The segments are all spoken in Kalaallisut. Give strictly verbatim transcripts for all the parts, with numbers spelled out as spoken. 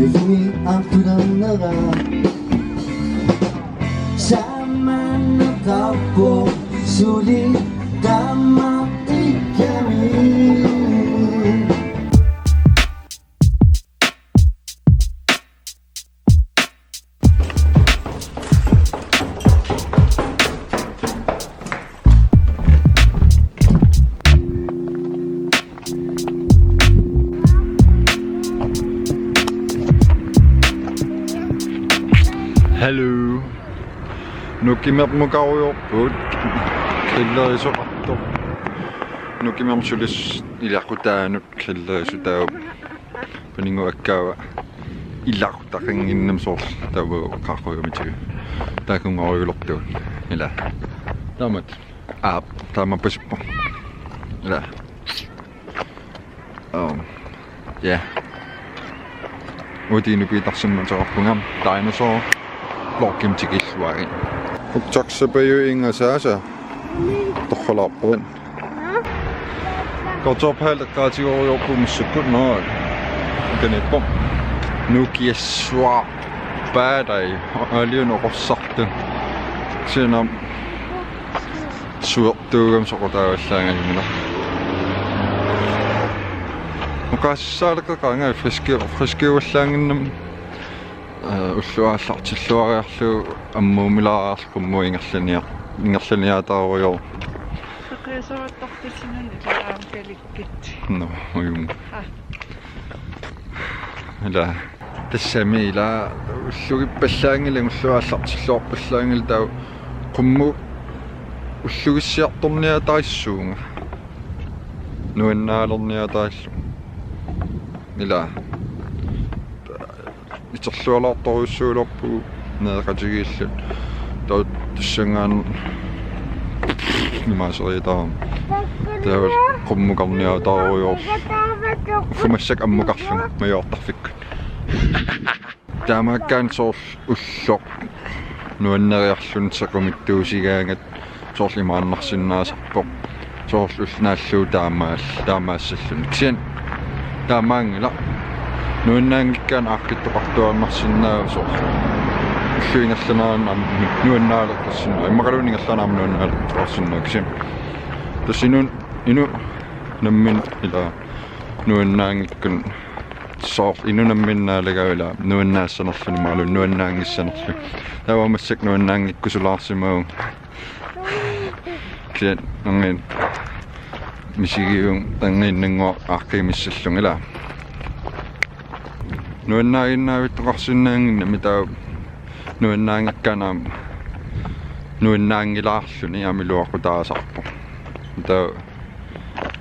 Sumi amtunamnera. Samanaqarpoq suli tamartikkami. Hello. Nukimermukarujoorput. Grillerisoqartoq. Nukimermut sulis ilaqutaanut grillerisutaavup. Paninnguakkaava ilaqutaqannginnami soorlu taava qaaqqujumitsigu. Taakkunngorujulertugut. Ila. Taamatut. Aap, taamappasippoq. Ila. Um, ja. Uti inupiit tarsimmat ateqarpunga. Dinosaur. Blokkimut tikilluarit. Uktaksapaju ingasaasa. Torralaarpugut. Qutsorpaaleqqaatigorujoorput massakkut, nå. Kanippo. Nukiassuaq. Paadai. Aliun oqorsartut. Sinam. Suertuugami soqutaavallaangalunngilara. Oqaasissaaleqeqaanga friski-, friskiuallaannginnami. Eh, ulluaallartilluariarlugu ammuumilaariarlugu qummut ingerlania-, ingerlaniaataarujoor. Qiqiasorattortissinun ilaam kalikkit. Nå, ujum. Ha. Ila. Tassami ila ullugippallaanngilaq, ulluaallartilluarpallaanngilaq taava qummut ullugissiartorniatarissuunga. Nuannaalerniatarillugu. Ila. Iterlualaartorujussuulerpugut nereqatigiilluta. Taava tassanngaannaq nimaaseriataarama. Taava qummukarniaataarujoorlugu. Uffa massakkut ammukarlugu majuartarfikkut. Taamaakkaanni soorlu ulloq nuannariarluni sequmittuusigaangat soorlu imaannarsinnaasarpoq. Soorlu ulloq naallugu taamaal-, taamaassalluni. Kisianni taamaanngilaq. Nuannaanngikkaanni aaqqittoqartuaannarsinnaavoq soorlu. Ullup ingerlanerani aamma nuannaaleqqissinnaavoq. Immaqaluunniit ingerlanerani aamma nuannaaleqqissinnaavoq. Kisianni tassa inunnut, inunnut nammineq ila nuannaanngikkunik soorlu inunnut nammineq naalagavara ila nuannaassanerluni imaluunniit nuannaanngissanerluni. Taava massakkut nuannaanngikkusulaarsimavunga. Kisianni nangin misigivunga nanngiinnannguaq aaqqiimissallunga ila. Nuannaaginnaavittoqarsinnaannginnami taava nuannaanngikkaanni aamma nuannaanngilaarluni aamma iluaqutaasarpoq. Taava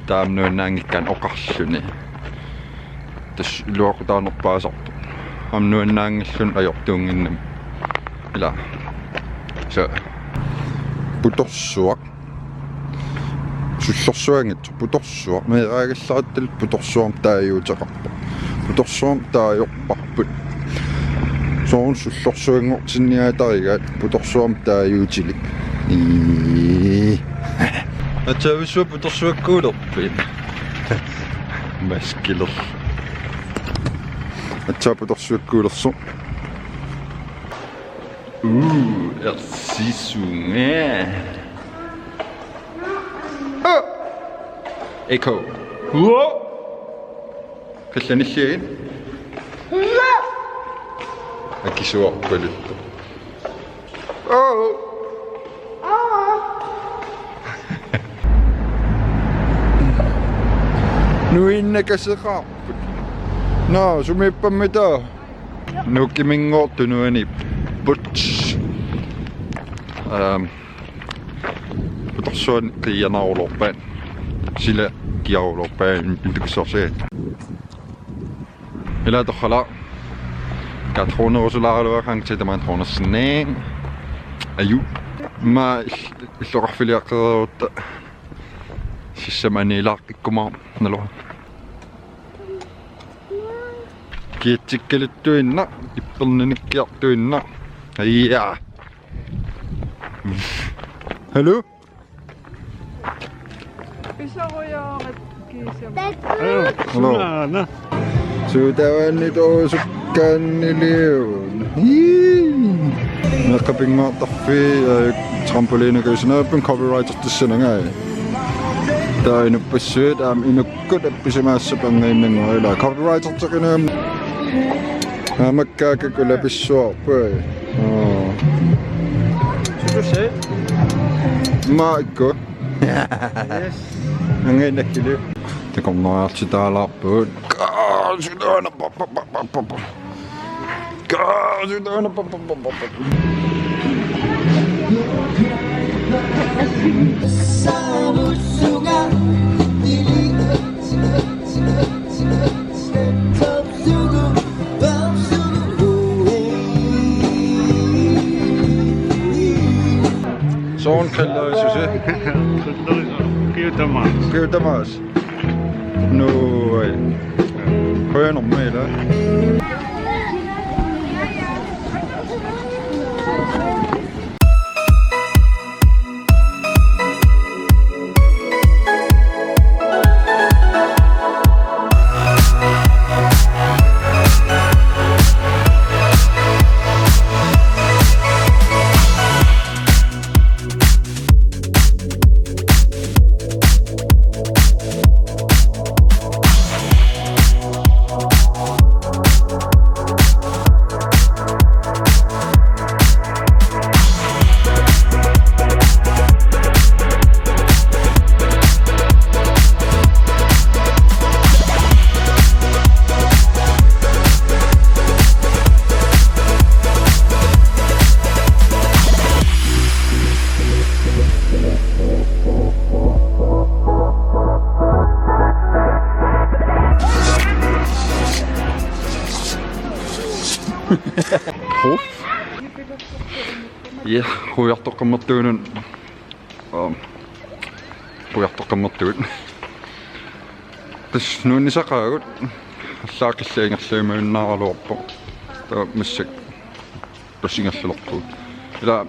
taama nuannaanngikkaanni oqarluni. Tassa iluaqutaanerpaasarpoq. Aamma nuannaanngilluni ajortuunnginnami. Ila. So. Putorsuaq. Sullorsuanngitsoq putorsuaq. Meeraagallarattal putorsuarmik taaguuteqarpoq. Putorsuarmik taagorparput. Soorlu sullorsuanngortinniaatarigaat putorsuarmik taaguutilik. Ii. Aatsaavissua putorsuakkuulerpit. Maskiler. Aatsaat putorsuakkuulersoq. Uu, ersisunga. Ah! Echo. Uo! Qillanilliagit. Akisuarpaluttoq. Oh! Nuinnakaseqaarput. Nå, sumiippammita? Nukiminngooq tunuaniipput. Ehm, putorsuaq qiianarulorpaat. Sila kiarulorpaat intukissorsiat. Ila torralaa. Katruunerusulaaraluaqaanga tamaat hornersinni. Aju. Ma il-, illoqarfiliaqqereerutta. Sissama aniilaaqqikkumaarpoq naluara. Kiatsikkaluttuinnaq, ippernanikkiartuinnaq. Aja. Hallo? Pisorujoormat kiisama. Hallo. Sunaana. Suutavanni toosukkaanniliun. Ii. Meeqqat pinnguartarfiit, øh, trampolinikkut isinaapun copyrightertissanangai. Taava inuppassuit aamma inukkut appisimaassapput angajunnannguaq ilaa. Copyrighterteqinagami. Aamma kaakakulapissuarput. Oo. Sutusi? Maakku. Yes. Angajunnakkilu. Takornariartitaalaarpugut. Kaasutaana pa, pa, pa, pa, pa, pa. Kaasutaana pa, pa, pa, pa, pa. Soorlu qillerisusi? Qillerisusi. Kiutamaas. Kiutamaas. Nuai. Qujanarmi ilaa. Hov. Ja, quiartoqqammertuunut. Aam. Quiartoqqammertugut. Tassa nuannisaqaagut. Allaat qillat ingerlajumagunnaaraluarpoq. Taava massakkut tassa ingerlalerpugut. Ilaa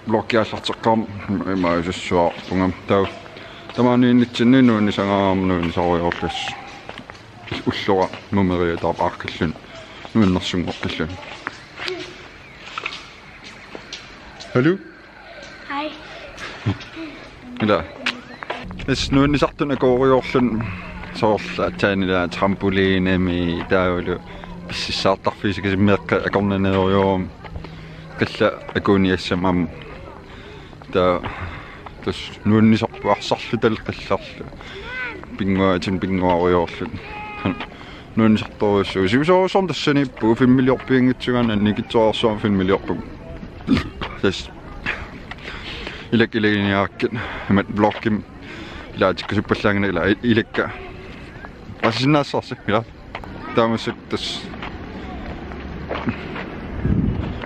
vloggi aallarteqqaarmat imaajusussuarpunga. Taava tamaaniinnitsinni nuannisaqaanga nuannisarujoorlusi. Ullora mumeriataarpoq aaqqilluni nuannersunngoqqilluni. Hallo? Hej. Ilaa. Tassa nuannisartunut akuurujoorluni soorlu aatsaat ilaa trampolinemi taavalu pissarsiartarfigisakka meeqqat akornannerujuugami qillat akuuniassammat aamma. Taava tassa nuannisarpoq arsarluta qillarlu. Pinnguaatinik pinnguarujoorluta. Nuannisartorujussuuvoq. Siusoorujussuarmik tassaniippugut filmiliorpianngitsungaanni annikitsuararsuarmik filmiliorpugut. Tassa. Ilakka ilaginiarakkit imatut vloggimik ilaatikkusuppallaanngilaq ilaa ilakka. Paasisinnaassavassi ilaa. Taava massakkut tassa.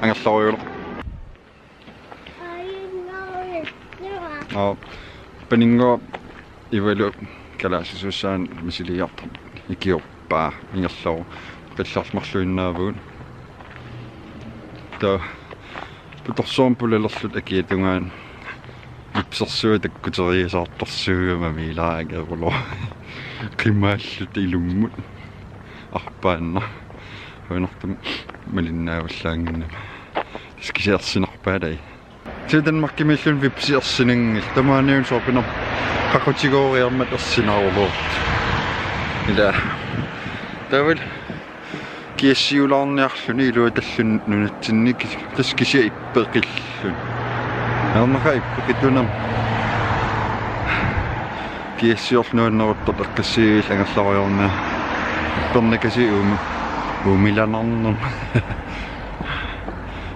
Angerlarujuuvoq. Aa, paninnguaq Ivalu kalaallisuussaanut misiliiartoq ikiorpaa ingerlavoq qillarlu marluinnaavugut. Taava putorsuarmik pulalerluta akiata tungaanut vipsersuaq takkuteriasaartorsuugami ilaa angerulooq qimaalluta ilummut arpaannaq. Qujanartumik malinnaavallaannginnama. Tassa kisiat ersinarpaat ilaa. Suli Danmarkimiilluni vipsi ersinanngillat. Tamaaniuna soorunami qaqutigooriarmat ersinaruluuvoq. Ilaa. Taavalu kiassiulaarniarluni iluatilluni nunatsinni kis-, tassa kisiat ippeqilluni. Ajornaqaaq ippeqitunami. Kiassiorlu nuanneruttortoq eqqissillunga angerlarujoornanga. Pernakasi uumi. Uumilanarnerma.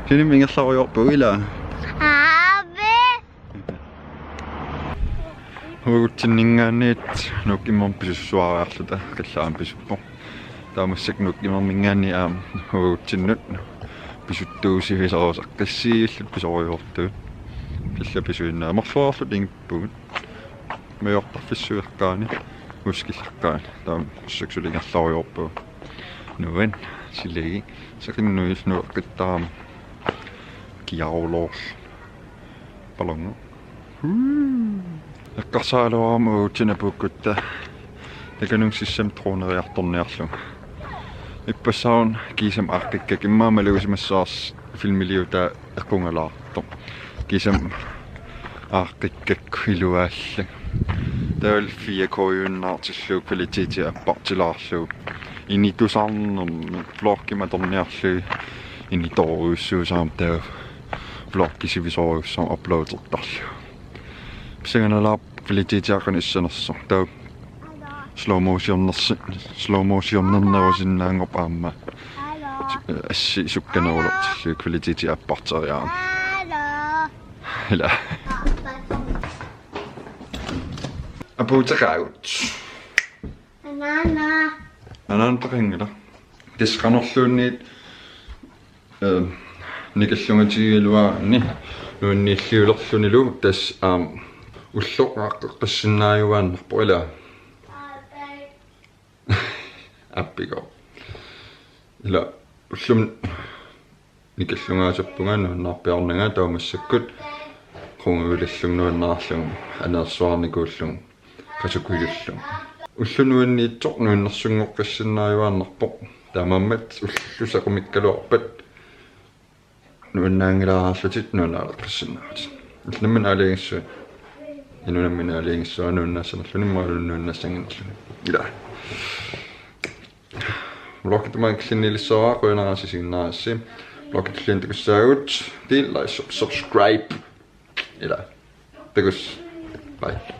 Sunimi ingerlarujoorpugut ilaa. Aave. Uagutsinninngaanniit Nuuk imermik pisussuariarluta qillat aamma pisuppoq. Taava massakkut Nuuk imerminngaanniit aamma uagutsinnut pisuttuusivisoorusaq eqqissillunga pisorujoortugut. Qillat pisuinnaat marluarluta ingippugut. Majuartarfissuit eqqaani, uskilleqqaani. Taava massakkut suli ingerlarujoorpugut. Nuann, silagi, saqinnui nueqqittarami. Kiaruloorl. Ballongu. Eqqarsaraluarama uagutsinnut apuukkutta. Takanunga sissamik droneriartorniarlunga. Ippassaarun kiisami aaqqikkakku immaqa malugisimasussaasoq filmiliutaa equngalaartoq. Kiisami aaqqikkakku iluaallak. Taavalu fire K-junnaartillugu kvaliteti appartilaarlugu. Initusarnermik vloggimik atorniarlugit initoorujussuusarami taava vloggi sivisoorujussuarmik uploadertarlugu. Pissanganalaarpoq kvaliteti aqqaneq issanersoq. Taava slow motionersi-, slow motionernerusinnaanngorpoq aamma. Assi sukkanerulertillugu kvaliteti apparteriarami. Ila. Apuuteqaagut. Anaana. Anaana taqanngilaq. Tassa qanorluunniit, eh, nikallungatigigaluaraanni nuanniilliulerlunilu tassa aamma ulloq aaqqeqqissinnaajunnaarpoq ila. Appigooq. Ila ullumi nikallungaasappunga nuannaarpiarnanga taava massakkut qungujulillunga nuannaarlunga aneersuarnikuullunga qasukujullunga. Ulloq nuanniitsoq nuannersunngoqqissinnaajunnaarpoq. Taamaammat ullut saqumikkaluarpat nuannaanngilaarlutit nuannaaleqqissinnaavutit. Ullut nammineq aalajangissavat. Inuit nammineq aalajangissavat nuannaassanerluni imaluunniit nuannaassanngorluni. Ila. Vloggi tamaanga killinniilissavarput, qujanaq isiginnaarassi. Vloggi tulliani takussaagut. Del, like, sub-, subscribe. Ila. Takuss. Bye.